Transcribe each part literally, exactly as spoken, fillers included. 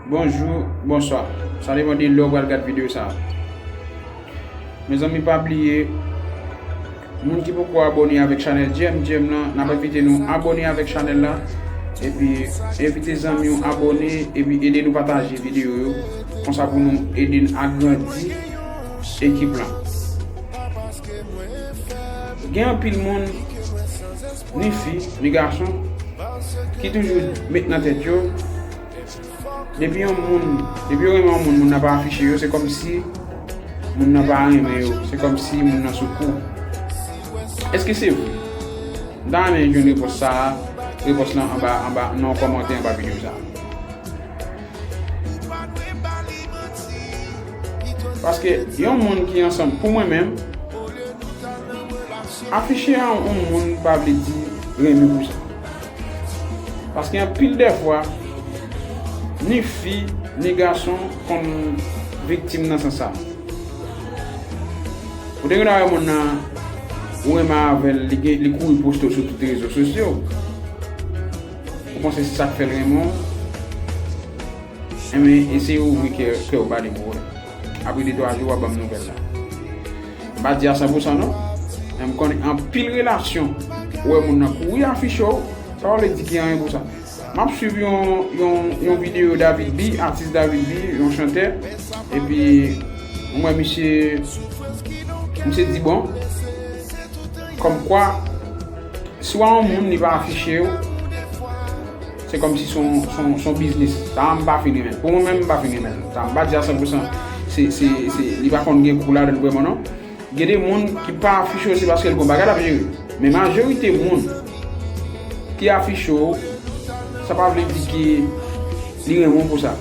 Bonjou, bonswa. Sa depann de lè w pral gad videyo sa a. Mezanmi, pa bliye, moun ki poko abòne avèk chanèl J M J M lan, n ap envite nou abòne avèk chanèl la. Epi, envite zanmi w abòne, epi ede nou pataje videyo yo. Konsa pou nou ede n agrandi ekip lan. Gen anpil moun, ni fi, ni gason, ki toujou met nan tèt yo, depi yon moun, depi yo renmen yon moun, moun nan pa afiche yo, se kòmsi moun nan pa renmen yo, se kòmsi moun nan sou kou. Èske se vre? M ta renmen jwenn repons sa a, repons lan anba, anba, nan yon kòmantè anba videyo sa a. Paske yon moun ki ansanm, pou mwen menm, afiche a yon moun pa vle di renmen pou sa. Paske anpil dè fwa, ni fi, ni gason konn viktim nan sans sa. Ou te gen dwa wè moun nan, ou renmen avè l, li gen, li kouri poste w sou tout rezo sosyo. Ou panse se sa k fè l renmen w? Enben, eseye ouvri kè, kè w ba li pou wè. Apre de twa jou, w a ban m nouvèl la. M pa di a san pou san non. Men m konnen anpil relasyon, ou wè moun nan kouri afiche w, sa pa vle di gen anyen pou sa. M ap swiv yon, yon, yon videyo David B, atis David B, yon chantè. Epi, m wè misye, misye di bon, kòmkwa, si w a yon moun, li pa afiche w, se kòmsi se yon, se yon, se yon biznis. Sa a, m pa fin renmen l. Pou mwen menm, m pa fin renmen l. Sa a, m pa di a san pou san, se, se, se, li pa konn gen kou ladan l vrèman non. Gen de moun ki pa afiche w, se paske l gon bagay l ap jere. Men majorite moun ki afiche w, sa pa vle di ke li renmen w pou sa.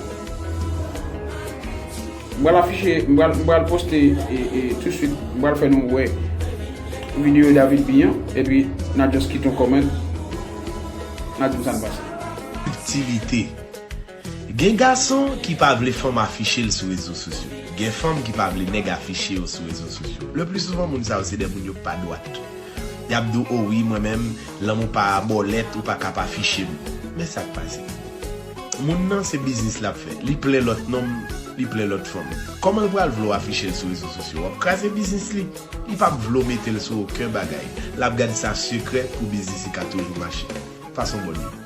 M pral afiche, m pral, m pral poste e, e, tou swit, m pral fè nou wè videyo David B an, epi n a just kite yon kòmant, n a di m sa n panse. Aktivite. Gen gason ki pa vle fanm afiche l sou rezo sosyo. Gen fanm ki pa vle nèg afiche yo sou rezo sosyo. Le pli souvan, moun sa yo se de moun yo pa dwat. Y ap di w, o wi, mwen menm, lanmou pa bòlèt, ou pa ka pa afiche m. Men sa k pase. Moun nan, se biznis l ap fè. Li plen lòt nonm, li plen lòt fanm. Kòman l pral vle w afiche l sou rezo sosyo? W ap kraze biznis li. Li p ap vle w mete l sou okenn bagay. L ap gad sa sekrè pou biznis li ka toujou mache. Fason bòl li.